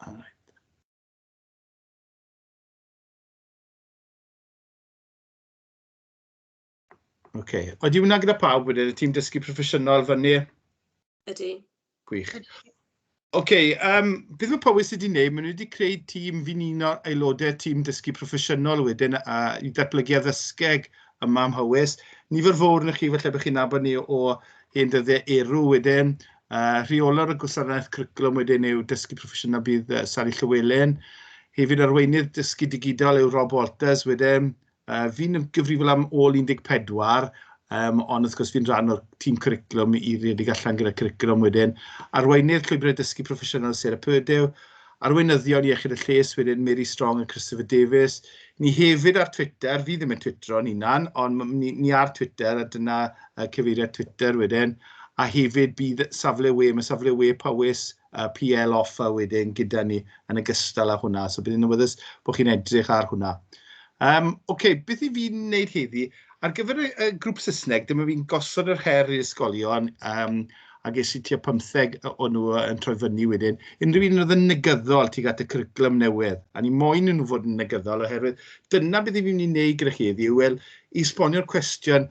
Alright. Ok. Oeddi hwnna gyda pawb wedyn, y tîm dysgu proffesiynol fyny? Ydy. Gwych. Ok, beth mae Powys wedi wneud, maen nhw wedi creu tîm, fi'n un o aelodau tîm dysgu proffesiynol wedyn, i datblygu addysgeg yma ym Mhowys. Nifer fawr yn chi, falle bod chi'n nabod ni o hen dyddiau erw wedyn. Rheolwr y gwasanaeth cwricwlwm wedyn yw dysgu proffesiynol bydd Sally Llywelyn. Hefyd arweinydd dysgu digidol yw Rob Walters wedyn. Fi'n gyfrifol am ôl 14, ond wrth gwrs fi'n rhan o'r tîm cwricwlwm i redeg allan gyda cwricwlwm wedyn. Arweinydd llwybrau dysgu proffesiynol Sarah Purdue, arweinyddion iechyd y lles wedyn Mary Strong a Christopher Davies. Ni hefyd ar Twitter, fi ddim yn Twittero yn hunan, ond ni ar Twitter a dyna cyfeiriad Twitter wedyn. A hefyd bydd safle we, mae safle we Powys PL Offer wedyn gyda ni yn ogystal â hwnna. So bydd yn awyddus bod chi'n edrych ar hwnna. Ok, beth i fi'n wneud heddi? Ar gyfer y grŵp Saesneg, dyma fi'n gosod yr her i'r ysgolion, a ges i tua 15 o nhw yn troi fyny wedyn. Unrhyw un oedd yn negyddol tuag at y cwricwlwm newydd, a ni moyn nhw fod yn negyddol oherwydd dyna beth i fi'n mynd i wneud gyda chi heddi, yw i esbonio'r cwestiwn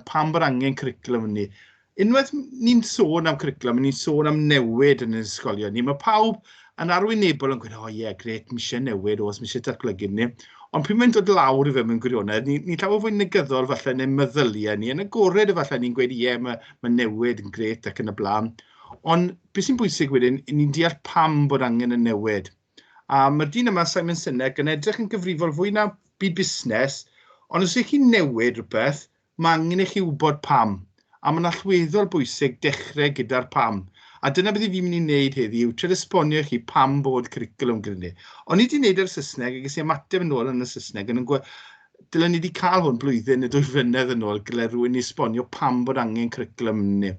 pam bod angen cwricwlwm ni. Unwaith ni'n sôn am cwricwlwm, ni'n sôn am newid yn ein ysgolion ni, mae pawb yn arwynebol yn gweud, o ie, yeah, gret, mi eisiau newid, oes, mi eisiau datblygu ni. Ond pryd mae'n dod lawr i fe mewn gwirionedd, ni llawer fwy negyddol falle neu meddyliau ni, yn agored efallai ni'n gweud, ie, mae newid yn gret ac yn y blaen. Ond beth sy'n bwysig wedyn, ni'n deall pam bod angen y newid. A mae'r dyn yma, Simon Sinek, yn edrych yn gyfrifol fwy na byd busnes, ond os ych chi'n newid rhywbeth, mae angen i chi wybod pam. A mae'n allweddol bwysig dechrau gyda'r pam. A dyna beth i fi'n mynd i wneud heddi yw trio esbonio i chi pam bod cwricwlwm gyda ni. O'n i wedi wneud ar Saesneg a ges i ymateb yn ôl yn y Saesneg. Yn dylen ni wedi cael hwn blwyddyn neu 2 flynedd yn ôl gyda rhywun i esbonio pam bod angen cwricwlwm ni.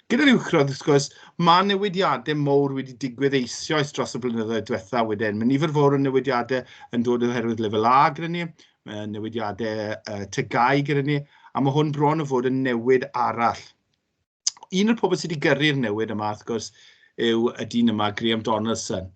Gyda'r uwchradd, wrth gwrs, mae newidiadau mawr wedi digwydd eisoes dros y blynyddoedd diwetha wedyn. Mae nifer fawr o newidiadau yn dod oherwydd lefel A gyda ni, mae newidiadau TGAU gyda ni, a mae hwn bron o fod yn newid arall. Un o'r pobl sydd wedi gyrru'r newid yma, wrth gwrs, yw y dyn yma, Graham Donaldson.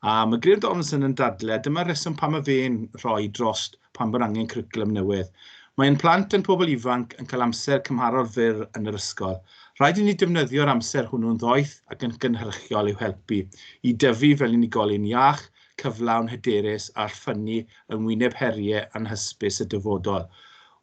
A mae Graham Donaldson yn dadle, dyma'r reswm pam mae fe'n rhoi dros pam bod angen cwricwlwm newydd. Mae ein plant a'n pobl ifanc yn cael amser cymharol fyr yn yr ysgol. Rhaid i ni defnyddio'r amser hwnnw'n ddoeth ac yn gynhyrchiol i'w helpu i dyfu fel unigolyn iach, cyflawn, hyderus a ffynnu yn wyneb heriau anhysbys y dyfodol.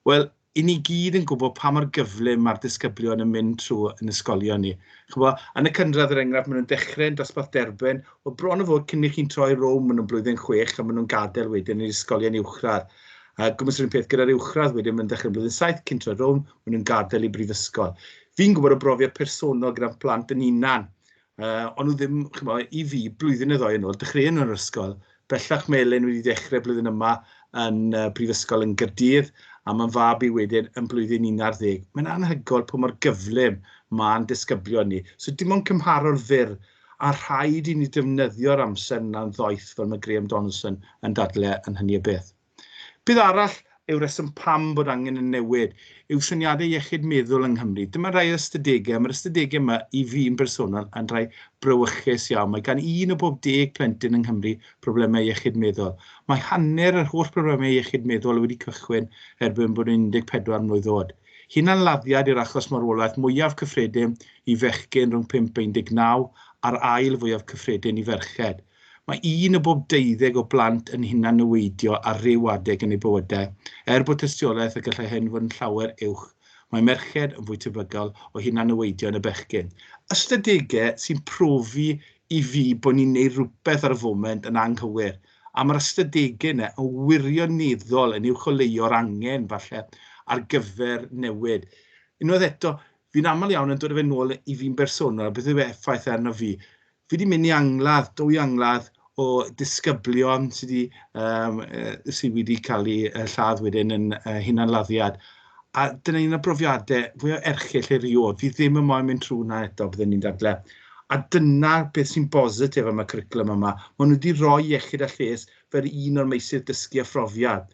Wel, i ni gyd yn gwybod pa mor gyflym mae'r disgyblion yn mynd trwy yn ysgolion ni. Ch'mo, yn y cynradd, er enghraifft, maen nhw'n dechrau yn dosbarth derbyn, o bron o fod cyn i chi'n troi rownd, maen nhw'n blwyddyn 6 a maen nhw'n gadael wedyn i'r ysgolion uwchradd. A gwmws yr un peth gyda'r uwchradd wedyn, maen nhw'n dechrau blwyddyn 7 cyn troi rownd, maen nhw'n gadael i brifysgol. Fi'n gwybod o brofiad personol gyda'n plant yn hunan. Ond nhw ddim, ch'mo, i fi, blwyddyn neu ddoi yn ôl, dechreuon nhw yn yr ysgol. Bellach mae Elin wedi dechrau blwyddyn yma yn Brifysgol yn Gaerdydd, a mae'n fab i wedyn yn blwyddyn 11. Mae'n anhygoel pa mor gyflym mae'n disgyblion ni. So dim ond cymharol fyr, a rhaid i ni defnyddio'r amser yna'n ddoeth fel mae Graham Donaldson yn dadle yn hynny o beth. Beth arall yw reswm pam bod angen y newid yw syniadau iechyd meddwl yng Nghymru. Dyma rai o'r ystadegau. Mae'r ystadegau yma i fi'n bersonol yn rhai brawychus iawn. Mae gan 1 o bob 10 plentyn yng Nghymru problemau iechyd meddwl. Mae hanner yr holl problemau iechyd meddwl wedi cychwyn erbyn bod yn 14 mlwydd oed. Hunanladdiad yw'r achos marwolaeth mwyaf cyffredin i fechgyn rhwng 5 a 19 a'r ail fwyaf cyffredin i ferched. Mae 1 o bob 12 o blant yn hunan-niweidio ar ryw adeg yn eu bywydau, er bod tystiolaeth y gallai hyn fod yn llawer uwch. Mae merched yn fwy tebygol o hunan-niweidio yn y bechgyn. Ystadegau sy'n profi i fi bod ni'n neud rhywbeth ar y foment yn anghywir, a mae'r ystadegau yna yn wirioneddol yn uwcholeuo'r angen falle ar gyfer newid. Unwaith eto, fi'n aml iawn yn dod â fe nôl i fi'n bersonol, beth yw effaith arno fi. Fi wedi mynd i angladd, 2 angladd o disgyblion sydd wedi cael eu lladd wedyn yn hunanladdiad. A dyna un o'r brofiadau fwyaf erchyll erioed. Fi ddim yn moyn mynd trwy hwnna eto, byddwn ni'n dadle. A dyna beth sy'n bositif am y cwricwlwm yma. Maen nhw wedi rhoi iechyd a lles fel un o'r meysydd dysgu a phrofiad.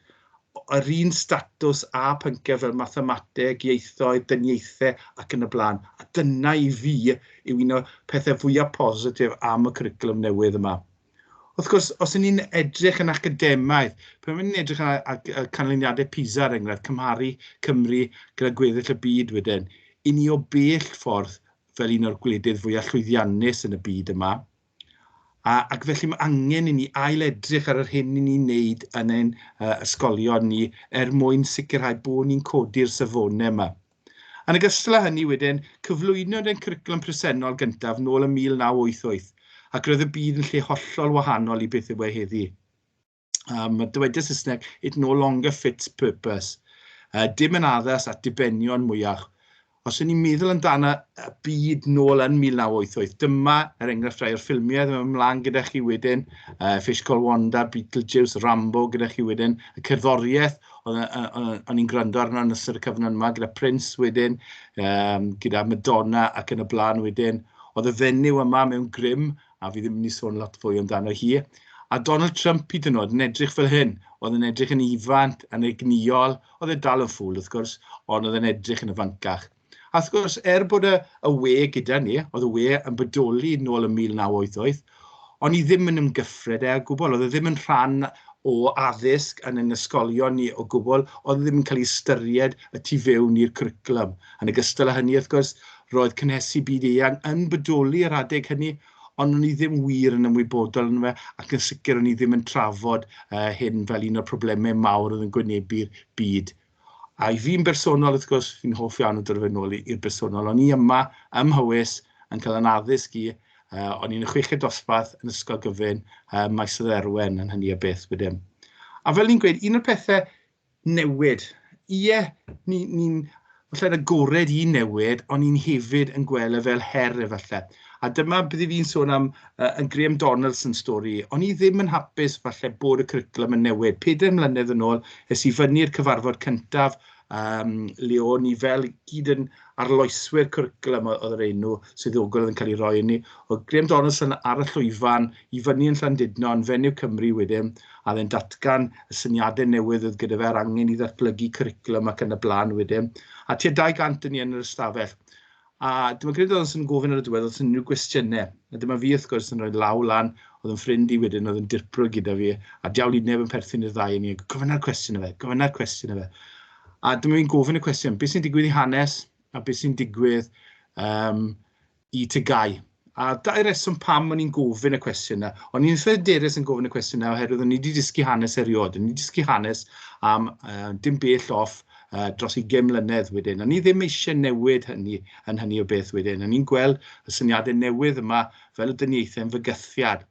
Yr un statws a pynciau fel mathemateg, ieithoedd, dyniaethau ac yn y blaen. A dyna i fi yw un o'r pethau fwyaf positif am y cwricwlwm newydd yma. Wrth gwrs, os y'n ni'n edrych yn academaidd, pan ni'n edrych ar canlyniadau PISA, er enghraifft, cymharu Cymru gyda gweddill y byd wedyn, i ni o bell ffordd fel un o'r gwledydd fwyaf llwyddiannus yn y byd yma. Ac felly mae angen i ni ail-edrych ar yr hyn i ni'n neud yn ein ysgolion ni er mwyn sicrhau bod ni'n codi'r safonau yma. Yn ogystal â hynny wedyn, cyflwynwyd ein cwricwlwm presennol gyntaf nôl ym 1988, ac roedd y byd yn lle hollol wahanol i beth yw e heddi. Mae dywediad Saesneg, "It no longer fits purpose." Dim yn addas at dibenion mwyach. Os ydyn ni'n meddwl amdano y byd nôl yn 1988, dyma er enghraifft rai o'r ffilmiau ddim ymlaen gyda chi wedyn, Fish Called Wanda, Beetlejuice, Rambo gyda chi wedyn, y cerddoriaeth o'n i'n gwrando arno yn ystod y cyfnod yma, gyda Prince wedyn, gyda Madonna ac yn y blaen wedyn. Oedd y fenyw yma mewn grym, a fi ddim yn mynd i sôn lot fwy amdano hi. A Donald Trump hyd yn oed yn edrych fel hyn. Oedd yn edrych yn ifanc, yn egnïol, oedd e dal yn ffŵl wrth gwrs, ond oedd e'n edrych yn ifancach. A wrth gwrs, er bod y we gyda ni, oedd y we yn bodoli nôl yn 1988, o'n i ddim yn ymgyffred e o gwbl, oedd e ddim yn rhan o addysg yn ein ysgolion ni o gwbl, oedd e ddim yn cael ei ystyried y tu fewn i'r cwricwlwm. Yn ogystal â hynny, wrth gwrs, roedd cynhesu byd eang yn bodoli ar adeg hynny, ond o'n i ddim wir yn ymwybodol yn fe, ac yn sicr o'n i ddim yn trafod hyn fel un o'r problemau mawr oedd yn gwynebu'r byd. A i fi'n bersonol, wrth gwrs, fi'n hoff iawn o dod nôl i'r bersonol. O'n i yma ym Mhowys yn cael yn addysg i, o'n i'n y chweched dosbarth yn Ysgol Gyfun, Maes y Dderwen yn hynny o beth wedyn. A fel ni'n gweud, un o'r pethau newid, ie, ni'n falle'n agored i newid, ond ni'n hefyd yn gweld e fel her efallai. A dyma bydde fi'n sôn am yn Graham Donaldson stori. O'n i ddim yn hapus falle bod y cwricwlwm yn newid. 4 mlynedd yn ôl, es i fyny'r cyfarfod cyntaf le o'n i fel gyd yn arloeswyr cwricwlwm oedd yr enw swyddogol oedd yn cael ei roi i ni. Oedd Graham Donaldson ar y llwyfan i fyny yn Llandudno, yn Fenyw Cymru wedyn, a oedd e'n datgan y syniadau newydd oedd gyda fe a'r angen i ddatblygu cwricwlwm ac yn y blaen wedyn. A tua 200 yn ni yn yr ystafell. A dyma Graham Donaldson yn gofyn ar y diwedd, oedd unrhyw gwestiynau. A dyma fi wrth gwrs yn rhoi law lan, oedd yn ffrind i wedyn, oedd yn dirprwy gyda fi, a diawl i neb yn perthyn i'r ddau ni, gofynna'r cwestiwn i fe, gofynna'r cwestiwn i fe. A dyma fi'n gofyn y cwestiwn, beth sy'n digwydd i hanes a beth sy'n digwydd i TGAU? A dau reswm pam o'n i'n gofyn y cwestiwn yna. O'n i'n eitha hyderus yn gofyn y cwestiwn yna oherwydd o'n i wedi dysgu hanes erioed. O'n i wedi dysgu hanes am dim bell off dros 20 mlynedd wedyn. O'n i ddim eisiau newid hynny yn hynny o beth wedyn. O'n i'n gweld y syniadau newydd yma fel y dyniaethau yn fygythiad.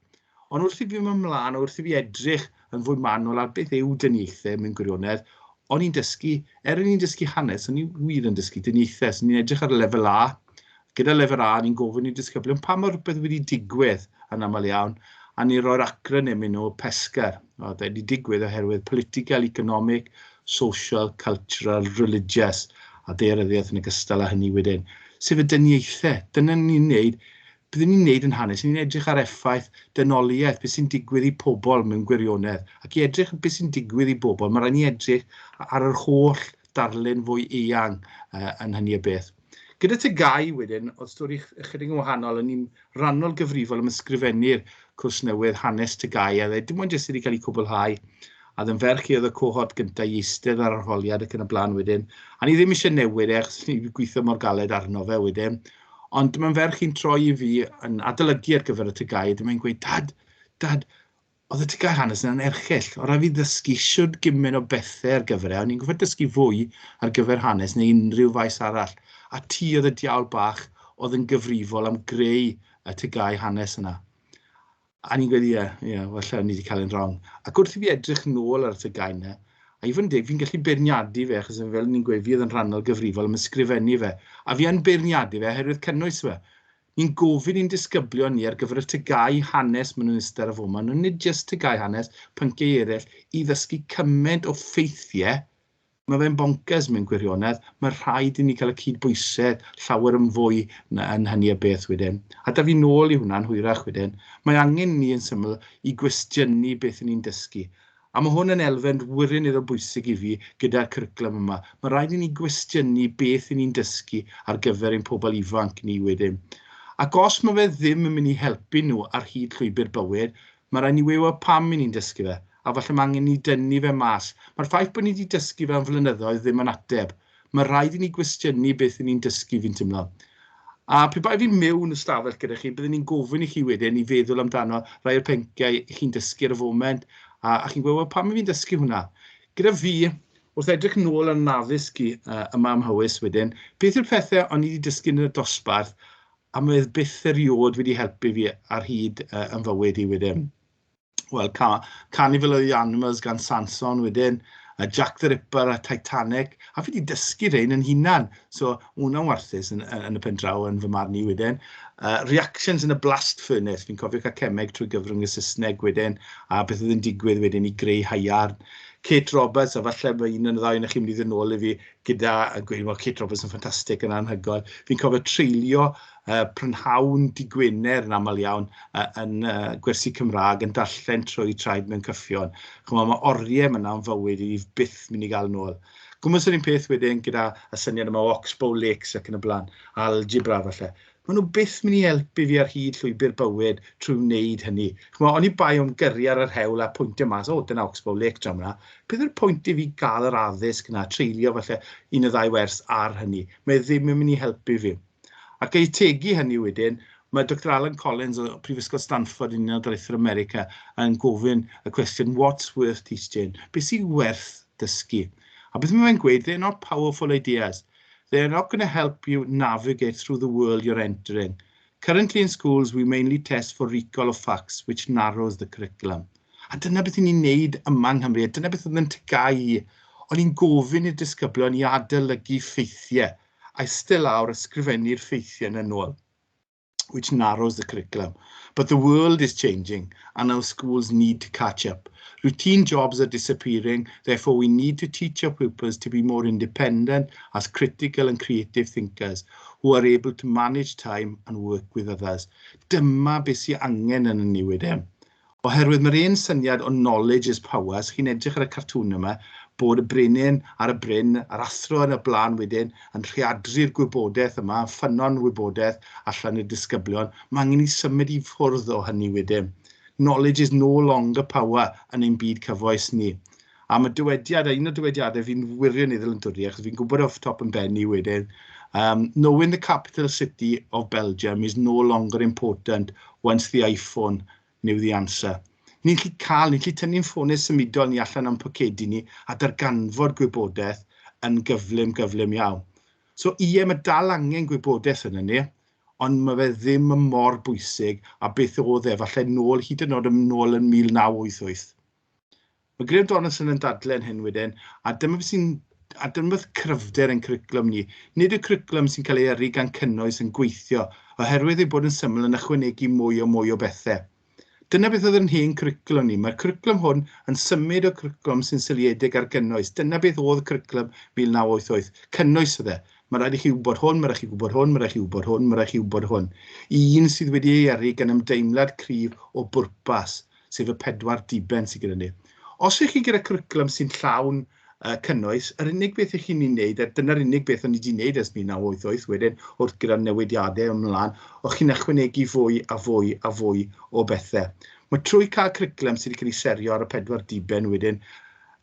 Ond wrth i fi mynd ymlaen, wrth i fi edrych yn fwy manwl ar beth yw dyniaethau mewn gwirionedd, o'n i'n dysgu, er o'n i'n dysgu hanes, o'n i wir yn dysgu dyniaethau. So o'n i'n edrych ar y lefel A. Gyda lefel A, ni'n gofyn i'r disgyblion pa mor rhywbeth wedi digwydd yn aml iawn, a ni'n rhoi'r acronym i nhw, PESCR. Oedd wedi digwydd oherwydd political, economic, social, cultural, religious, a daearyddiaeth yn ogystal â hynny wedyn. Sef y dyniaethau, dyna ni'n neud. Byddwn ni'n neud yn hanes, ni'n edrych ar effaith dynoliaeth, beth sy'n digwydd i pobl mewn gwirionedd. Ac i edrych beth sy'n digwydd i bobl, mae rhaid ni edrych ar yr holl darlun fwy eang yn hynny o beth. Gyda TGAU wedyn, oedd stori ychydig yn wahanol, o'n i'n rhannol gyfrifol am ysgrifennu'r cwrs newydd hanes TGAU, a dim ond jyst wedi cael ei cwblhau, a oedd yn ferch i oedd y cohort gyntaf i eistedd ar arholiad ac yn y blaen wedyn. A ni ddim eisiau newid e, achos ni wedi gweithio mor galed arno fe wedyn. Ond dyma'n ferch i'n troi i fi yn adolygu ar gyfer y TGAU, dyma'n gweud, "Dad, Dad, oedd y TGAU hanes yna'n erchyll. O rhaid fi ddysgu shwd gymaint o bethau ar gyfer e. O'n i'n gorfod dysgu fwy ar gyfer hanes neu unrhyw faes arall. A ti oedd y diawl bach oedd yn gyfrifol am greu y TGAU hanes yna." A ni'n gweud, "Ie, ie, falle o'n i wedi cael e'n wrong." Ac wrth i fi edrych nôl ar y TGAU yna, a i fod yn deg, fi'n gallu beirniadu fe, achos fel ni'n gweud, fi oedd yn rhannol gyfrifol am ysgrifennu fe. A fi yn beirniadu fe oherwydd cynnwys fe. Ni'n gofyn i'n disgyblion ni ar gyfer y TGAU hanes maen nhw'n eistedd ar y foment, nhw'n nid jyst TGAU hanes, pynciau eraill, i ddysgu cymaint o ffeithiau. Mae fe'n bonkers mewn gwirionedd. Mae rhaid i ni cael y cydbwysedd llawer yn fwy yn hynny o beth wedyn. A da fi nôl i hwnna'n hwyrach wedyn. Mae angen ni yn syml i gwestiynu beth ni'n dysgu. A mae hwn yn elfen wirioneddol bwysig i fi gyda'r cwricwlwm yma. Mae rhaid i ni gwestiynu beth ni'n dysgu ar gyfer ein pobl ifanc ni wedyn. Ac os mae fe ddim yn mynd i helpu nhw ar hyd llwybr bywyd, Mae rhaid ni wybod pam i ni'n dysgu fe, a falle mae angen ni dynnu fe mas. Mae'r ffaith bod ni wedi dysgu fe am flynyddoedd ddim yn ateb. Mae rhaid i ni gwestiynu beth i ni'n dysgu, fi'n teimlo. A pe bai fi'n mewn ystafell gyda chi, byddwn ni'n gofyn i chi wedyn i feddwl amdano rai o'r pynciau i chi'n dysgu ar y foment, a chi'n gweud, "Wel, pam i fi'n dysgu hwnna?" Gyda fi, wrth edrych nôl ar addysg i yma ym Mhowys wedyn, beth yw'r pethau o'n i wedi dysgu yn y dosbarth a mae byth erioed wedi helpu fi ar hyd yn fywyd i wedyn? Wel, Carnival of the Animals gan Sanson wedyn, Jack the Ripper a Titanic, a fi wedi dysgu rhain yn hunan, so hwnna'n warthus yn y pen draw yn fy marn i wedyn. Reactions in a blast furnace, fi'n cofio cael cemeg trwy gyfrwng y Saesneg wedyn, a beth oedd yn digwydd wedyn i greu haearn. Kate Roberts, a falle mae un yn y ddau yn chi'n mynd i ddod nôl i fi gyda yn gweud, "Well, Kate Roberts yn ffantastig, yn anhygoel." Fi'n cofio treulio prynhawn dy' Gwener yn aml iawn yn gwersi Cymraeg yn darllen trwy Traed Mewn Cyffion. Chymod, mae oriau yma yn fywyd i byth mynd i gael nôl. Gwmws yr un peth wedyn gyda y syniad yma o Oxbow Lakes ac yn y blaen, algebra falle. Maen nhw byth mynd i helpu fi ar hyd llwybr bywyd trwy wneud hynny. Chymod, o'n i bai o'n gyrru ar yr hewl a pwyntio mas, "O, dyna Oxbow Lake draw yna." Beth yw'r pwynt i fi gael yr addysg yna, treulio falle un o ddau wers ar hynny? Mae ddim yn mynd i helpu fi. Ac ei tegu hynny wedyn, mae Dr Alan Collins o Prifysgol Stanford yn Unol Daleithiau America yn gofyn y cwestiwn, "What's worth teaching?" Beth sy'n werth dysgu? A beth mae'n gweud, "They're not powerful ideas. They're not going to help you navigate through the world you're entering. Currently in schools, we mainly test for recall of facts, which narrows the curriculum." A dyna beth ni'n neud yma yng Nghymru, a dyna beth oedd yn TGAU. O'n i'n gofyn i'r disgyblion i adolygu ffeithiau, a still lawr ysgrifennu'r ffeithiau yn ôl, "Which narrows the curriculum. But the world is changing and our schools need to catch up. Routine jobs are disappearing, therefore we need to teach our pupils to be more independent as critical and creative thinkers who are able to manage time and work with others." Dyma beth sy'n angen yn y newid e. Oherwydd mae'r un syniad o knowledge is power, os chi'n edrych ar y cartŵn yma, bod y brenin ar y bryn, a'r athro yn y blaen wedyn, yn rhaeadru'r gwybodaeth yma, ffynnon wybodaeth allan i'r disgyblion, mae angen i symud i ffwrdd o hynny wedyn. Knowledge is no longer power yn ein byd cyfoes ni. A mae dywediad, a un o'r dywediadau fi'n wirioneddol yn dwlu, achos fi'n gwybod off top yn ben i wedyn, "Knowing the capital city of Belgium is no longer important once the iPhone knew the answer." Ni'n gallu tynnu'n ffonau symudol ni allan am pocedi ni a darganfod gwybodaeth yn gyflym, gyflym iawn. So ie, mae dal angen gwybodaeth yna ni, ond mae fe ddim yn mor bwysig a beth oedd e, falle nôl, hyd yn oed yn nôl yn 1988. Mae Graham Donaldson yn dadlen hyn wedyn, a dyma beth cryfder yn cwricwlwm ni. Nid y cwricwlwm sy'n cael ei yrru gan cynnwys yn gweithio, oherwydd ei bod yn syml yn ychwanegu mwy o mwy o bethau. Dyna beth oedd yn hen cwricwlwm ni. Mae'r cwricwlwm hwn yn symud o cwricwlwm sy'n seiliedig ar gynnwys. Dyna beth oedd cwricwlwm 1988. Cynnwys oedd e. Mae rhaid i chi wybod hwn, mae rhaid i chi wybod hwn, mae rhaid i chi wybod hwn, mae rhaid i chi wybod hwn. Un sydd wedi ei yrru gan ymdeimlad cryf o bwrpas, sef y pedwar diben sydd gyda ni. Os ych chi gyda cwricwlwm sy'n llawn cynnwys, yr unig beth ych chi'n ei wneud, a dyna'r unig beth o'n i wedi wneud ers 1988 wedyn, wrth gyda'r newidiadau ymlaen, o'ch chi'n ychwanegu fwy a fwy a fwy o bethau. Mae trwy cael cwricwlwm sydd wedi cael ei serio ar y pedwar diben wedyn,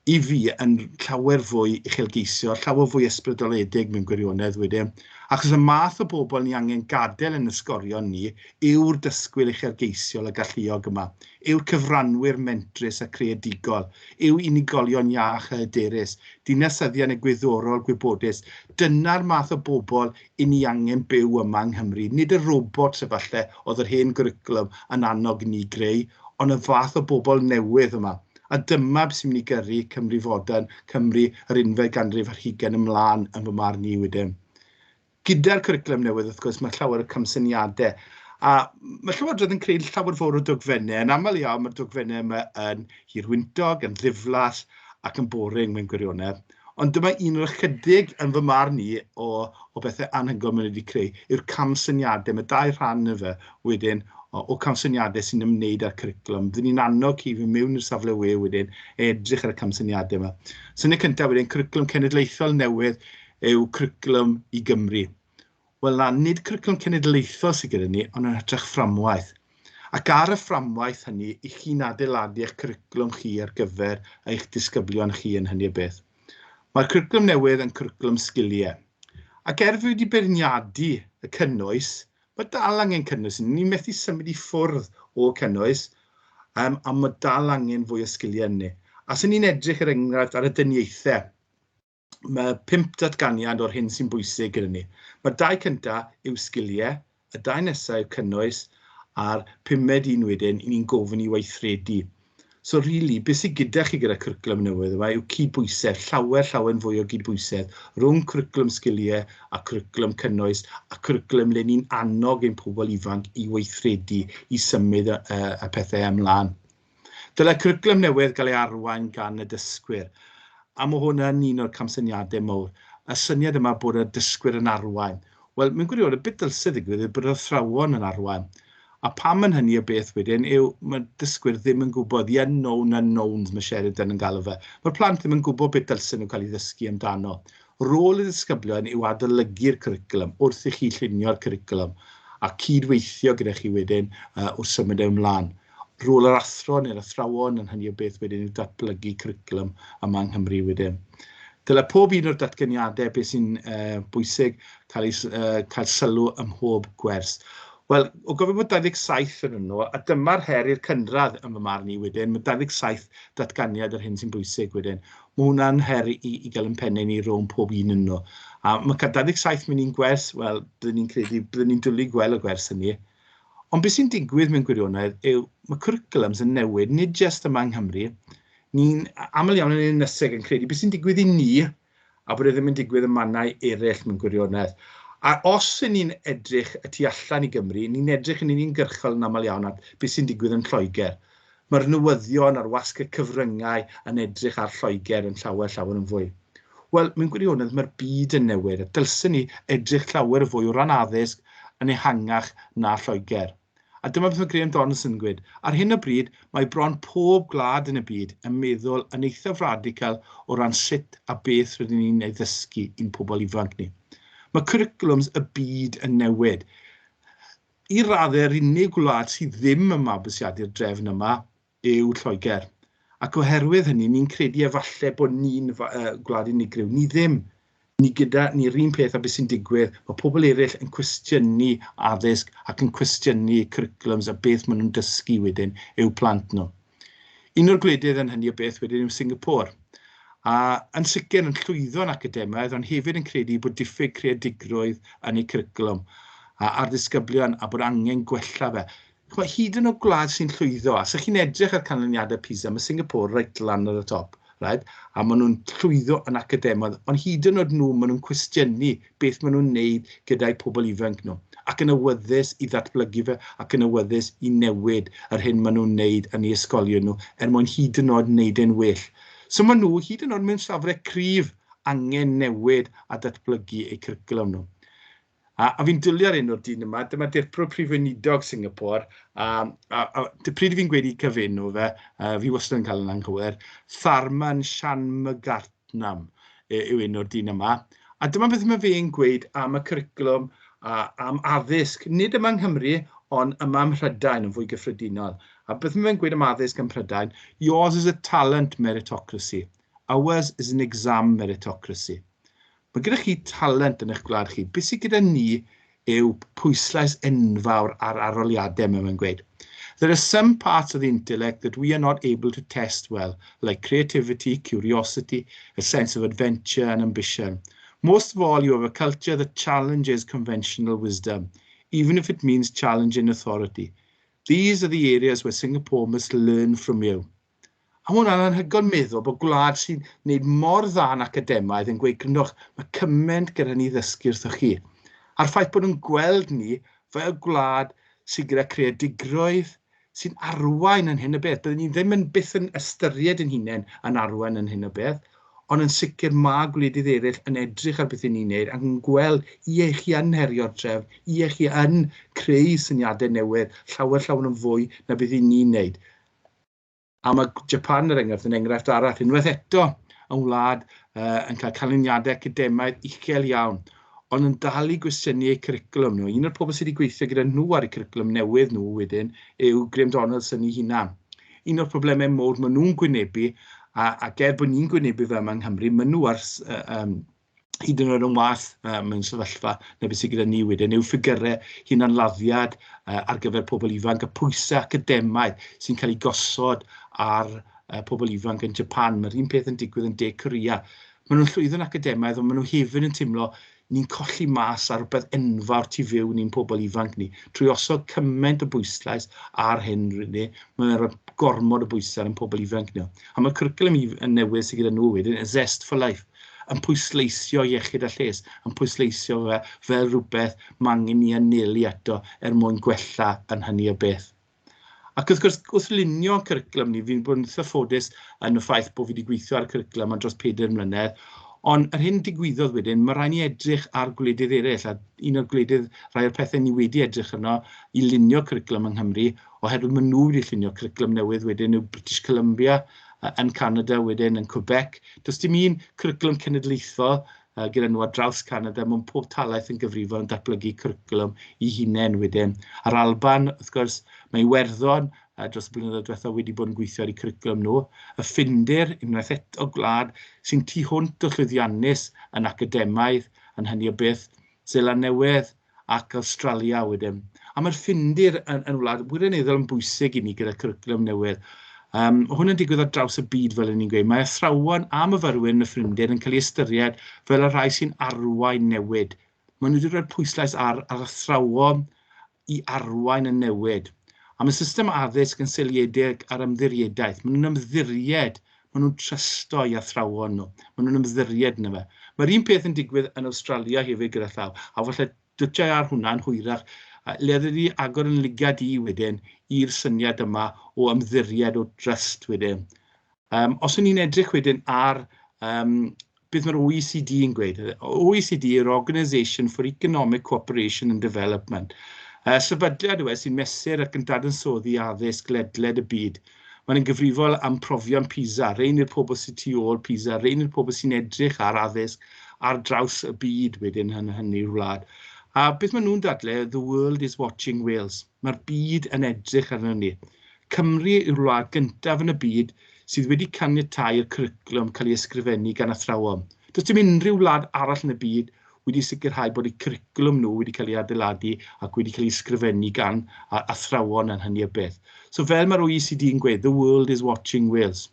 i fi yn llawer fwy uchelgeisiol, llawer fwy ysbrydoledig mewn gwirionedd wedyn. Achos y math o bobl ni angen gadael yn ysgolion ni yw'r dysgwyr uchelgeisiol a galluog yma, yw'r cyfranwyr mentrus a creadigol, yw unigolion iach a hyderus, dinasyddion egwyddorol gwybodus. Dyna'r math o bobl i ni angen byw yma yng Nghymru. Nid y robots efallai oedd yr hen gwricwlwm yn annog ni greu, ond y fath o bobl newydd yma. A dyma beth sy'n mynd i gyrru Cymru fodern, Cymru yr 21st ymlaen yn fy marn i wedyn. Gyda'r cwricwlwm newydd, wrth gwrs, mae llawer o camsyniadau. A mae Llywodraeth yn creu llawer fawr o dogfennau. Yn aml iawn, mae'r dogfennau yma yn hirwyntog, yn ddiflas ac yn boring mewn gwirionedd. Ond dyma un o'r ychydig yn fy marn i o bethau anhygoel maen nhw wedi creu, yw'r camsyniadau. Mae dau rhan y fe wedyn o camsyniadau sy'n ymwneud â'r cwricwlwm. Byddwn ni'n annog chi fynd mewn i'r safle we wedyn, edrych ar y camsyniadau yma. Syniad cyntaf wedyn, cwricwlwm cenedlaethol newydd yw cwricwlwm i Gymru. Wel na, nid cwricwlwm cenedlaethol sydd gyda ni, ond yn hytrach fframwaith. Ac ar y fframwaith hynny, i chi'n adeiladu eich cwricwlwm chi ar gyfer eich disgyblion chi yn hynny o beth. Mae'r cwricwlwm newydd yn cwricwlwm sgiliau. Ac er fi wedi beirniadu y cynnwys, mae dal angen cynnwys. Ni'n methu symud i ffwrdd o cynnwys, a mae dal angen fwy o sgiliau ynddi. A sy'n ni'n edrych er enghraifft ar y dyniaethau, mae 5 datganiad o'r hyn sy'n bwysig gyda ni. Mae'r 2 cyntaf yw sgiliau, y 2 nesaf yw cynnwys, a'r pumed un wedyn, i ni'n gofyn i weithredu. So really, beth sydd gyda chi gyda cwricwlwm newydd yma yw cydbwysedd, llawer, llawer yn fwy o gydbwysedd rhwng cwricwlwm sgiliau a cwricwlwm cynnwys a cwricwlwm le ni'n annog ein pobl ifanc i weithredu, i symud y pethau ymlaen. Dylai cwricwlwm newydd gael ei arwain gan y dysgwyr. A mae hwn yn un o'r camsyniadau mawr. Y syniad yma bod y dysgwyr yn arwain. Wel, mewn gwirionedd, beth dylse ddigwydd yw bod yr athrawon yn arwain. A pam yn hynny o beth wedyn yw mae dysgwyr ddim yn gwybod, the unknown unknowns mae Sheridan yn galw fe. Mae'r plant ddim yn gwybod beth dylsen nhw cael ei ddysgu amdano. Rôl y ddisgyblion yw adolygu'r cwricwlwm wrth i chi llunio'r cwricwlwm a cydweithio gyda chi wedyn wrth symud ymlaen. Rôl yr athro neu'r athrawon yn hynny o beth wedyn yw datblygu cwricwlwm yma yng Nghymru wedyn. Dylai pob un o'r datganiadau beth sy'n bwysig cael ei cael sylw ym mhob gwers. Wel, o gofio bod 27 yn nhw, a dyma'r her i'r cynradd yn fy marn i wedyn, mae 27 datganiad yr hyn sy'n bwysig wedyn. Mae hwnna'n her i gael yn pennau ni rhwng pob un yn nhw. A mae cael 27 mewn un gwers, wel, byddwn ni'n credu, byddwn ni'n dwlu gweld y gwers hynny. Ond beth sy'n digwydd mewn gwirionedd yw mae cwricwlums yn newid, nid jyst yma yng Nghymru. Ni'n aml iawn yn ynysig yn credu beth sy'n digwydd i ni a bod e ddim yn digwydd ym mannau eraill mewn gwirionedd. A os y'n ni'n edrych y tu allan i Gymru, ni'n edrych yn uniongyrchol yn aml iawn at beth sy'n digwydd yn Lloegr. Mae'r newyddion a'r wasg y cyfryngau yn edrych ar Lloegr yn llawer, llawer yn fwy. Wel, mewn gwirionedd, mae'r byd yn newid, a dylsen ni edrych llawer fwy o ran addysg yn ehangach na Lloegr. A dyma beth mae Graham Donaldson yn gweud. Ar hyn o bryd, mae bron pob gwlad yn y byd yn meddwl yn eithaf radical o ran sut a beth rydyn ni'n ei ddysgu i'n pobl ifanc ni. Mae cwricwlwms y byd yn newid. I raddau'r unig gwlad sydd ddim yn mabwysiadu'r drefn yma yw Lloegr. Ac oherwydd hynny, ni'n credu efallai bod ni'n gwlad unigryw. Ni ddim. Ni gyda ni'r un peth a beth sy'n digwydd. Mae pobl eraill yn cwestiynu addysg ac yn cwestiynu cwricwlwms a beth maen nhw'n dysgu wedyn i'w plant nhw. Un o'r gwledydd yn hynny o beth wedyn yw Singapore. A yn sicr yn llwyddo yn academaidd, ond hefyd yn credu bod diffyg creadigrwydd yn eu cwricwlwm a'r disgyblion a bod angen gwella fe. Ch'mod, hyd yn oed gwlad sy'n llwyddo, a os chi'n edrych ar canlyniadau PISA, mae Singapore reit lan ar y top, right? A maen nhw'n llwyddo yn academaidd, ond hyd yn oed nhw, maen nhw'n cwestiynu beth maen nhw'n neud gyda'u pobl ifanc nhw, ac yn awyddus i ddatblygu fe, ac yn awyddus i newid yr hyn maen nhw'n neud yn eu ysgolion nhw, er mwyn hyd yn oed neud e'n well. So maen nhw, hyd yn oed mewn safle cryf, angen newid a datblygu eu cwricwlwm nhw. A fi'n dwlu ar enw'r dyn yma, dyma dirprwy prif weinidog Singapore, a pryd fi'n gweud i cyfenw fe, fi wastad yn cael yn anghywir, Tharman Shanmugaratnam yw enw'r dyn yma. A dyma beth mae fe'n gweud am y cwricwlwm a am addysg, nid yma yng Nghymru, ond yma ym Mhrydain yn fwy gyffredinol. A beth mae fe'n gweud am addysg ym Mhrydain, yours is a talent meritocracy, ours is an exam meritocracy. Mae gyda chi talent yn eich gwlad chi. Beth sydd gyda ni yw pwyslais enfawr ar arholiadau, mae fe'n gweud. There are some parts of the intellect that we are not able to test well, like creativity, curiosity, a sense of adventure and ambition. Most of all, you have a culture that challenges conventional wisdom, even if it means challenging authority. These are the areas where Singapore must learn from you. A ma' hwnna'n anhygoel meddwl bod gwlad sy'n gwneud mor dda yn academaidd yn gweud, gryndwch, mae cymaint gyda ni ddysgu wrthoch chi. A'r ffaith bod nhw'n gweld ni fel gwlad sydd gyda creadigrwydd, sy'n arwain yn hyn o beth. Byddwn ni ddim yn byth yn ystyried yn hunain yn arwain yn hyn o beth, ond yn sicr mae gwledydd eraill yn edrych ar beth 'y ni'n neud ac yn gweld, ie, chi yn herio'r trefn, ie, chi yn creu syniadau newydd, llawer, llawer yn fwy na beth 'y ni'n neud. A mae Japan, er enghraifft, yn enghraifft arall, unwaith eto yn wlad yn cael canlyniadau academaidd uchel iawn. ond yn dal i gwestiynu eu cwricwlwm nhw. Un o'r pobl sydd wedi gweithio gyda nhw ar eu cwricwlwm newydd nhw wedyn yw Graham Donaldson ei hunan. Un o'r problemau mawr maen nhw'n gwynebu, ac er bod ni'n gwynebu fe yma yng Nghymru, maen nhw ar hyd yn oed yn wath mewn sefyllfa na beth sydd gyda ni wedyn, yw ffigyrau hunanladdiad ar gyfer pobl ifanc, y pwysau academaidd sy'n cael ei gosod ar pobl ifanc yn Japan. Mae'r un peth yn digwydd yn De Korea. Maen nhw'n llwyddo'n academaidd, ond maen nhw hefyd yn teimlo ni'n colli mas ar rhywbeth enfawr tu fewn i'n pobl ifanc ni. Trwy osod cymaint o bwyslais ar hyn, really, mae'n rhoi gormod o bwysau ar ein pobl ifanc ni. A mae'r cwricwlwm newydd sydd gyda nhw wedyn, Zest for Life, yn pwysleisio iechyd a lles, yn pwysleisio fe fel rhywbeth mae angen ni anelu ato er mwyn gwella yn hynny o beth. Ac wrth gwrs, wrth lunio cwricwlwm ni, fi'n bod yn eitha ffodus yn y ffaith bod fi wedi gweithio ar y cwricwlwm am dros 4 mlynedd, ond yr hyn digwyddodd wedyn, mae rhaid ni edrych ar gwledydd eraill, a un o'r gwledydd, rhai o'r pethau ni wedi edrych arno i lunio cwricwlwm yng Nghymru, oherwydd maen nhw wedi llunio cwricwlwm newydd wedyn yw British Columbia, yn Canada wedyn, yn Quebec. Does dim un cwricwlwm cenedlaethol gyda nhw ar draws Canada, mewn pob talaith yn gyfrifol yn datblygu cwricwlwm i hunain wedyn. A'r Alban, wrth gwrs, mae Iwerddon dros y blynyddoedd diwethaf wedi bod yn gweithio ar eu cwricwlwm nhw. Y Ffindir, unwaith eto gwlad sy'n tu hwnt o llwyddiannus yn academaidd yn hynny o beth, Seland Newydd ac Awstralia wedyn. A mae'r Ffindir yn wlad wirioneddol yn bwysig i ni gyda cwricwlwm newydd. Hwn yn digwydd ar draws y byd, fel o'n i'n gweud. Mae athrawon a myfyrwyr yn y Ffindir yn cael ei ystyried fel y rhai sy'n arwain newid. Maen nhw wedi rhoi'r pwyslais ar athrawon i arwain y newid. A mae system addysg yn seiliedig ar ymddiriedaeth. Maen nhw'n ymddiried, maen nhw'n trysto i athrawon nhw. Maen nhw'n ymddiried yna fe. Mae'r un peth yn digwydd yn Awstralia hefyd gyda llaw, a falle dwtiau ar hwnna'n hwyrach, le oedd wedi agor yn lygad i wedyn i'r syniad yma o ymddiried, o drust wedyn. Os o'n ni'n edrych wedyn ar beth mae'r OECD yn gweud, OECD yw'r Organisation for Economic Cooperation and Development. Sefydliad yw e sy'n mesur ac yn dadansoddi addysg ledled y byd. Mae'n gyfrifol am profion PISA, rhein yw'r pobl sy'n tu ôl PISA, rhein yw'r pobl sy'n edrych ar addysg ar draws y byd wedyn yn hynny'r wlad. A beth maen nhw'n dadle, the world is watching Wales. Mae'r byd yn edrych arno ni. Cymru yw'r wlad gyntaf yn y byd sydd wedi caniatáu i'r cwricwlwm cael ei ysgrifennu gan athrawon. Does dim unrhyw wlad arall yn y byd wedi sicrhau bod eu cwricwlwm nhw wedi cael ei adeiladu ac wedi cael ei ysgrifennu gan athrawon yn hynny o beth. So fel mae'r OECD yn gweud, the world is watching Wales.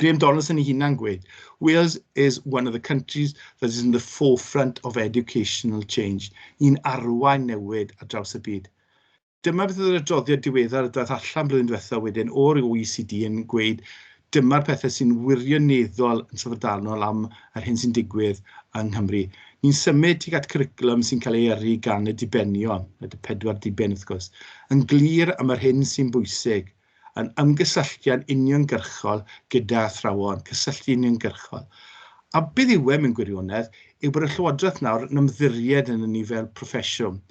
Graham Donaldson ei hunan gweud, Wales is one of the countries that is in the forefront of educational change. Ni'n arwain newid ar draws y byd. Dyma beth oedd yr adroddiad diweddar y daeth allan blwyddyn diwethaf wedyn o'r OECD yn gweud dyma'r pethau sy'n wirioneddol yn syfrdanol am yr hyn sy'n digwydd yng Nghymru. Ni'n symud tuag at cwricwlwm sy'n cael ei yrru gan y dibenion, y 4 diben wrth gwrs, yn glir am yr hyn sy'n bwysig, yn ymgysylltiad uniongyrchol gyda athrawon, cysylltu uniongyrchol. A beth yw e mewn gwirionedd yw bod y Llywodraeth nawr yn ymddiried yn ni fel proffesiwn.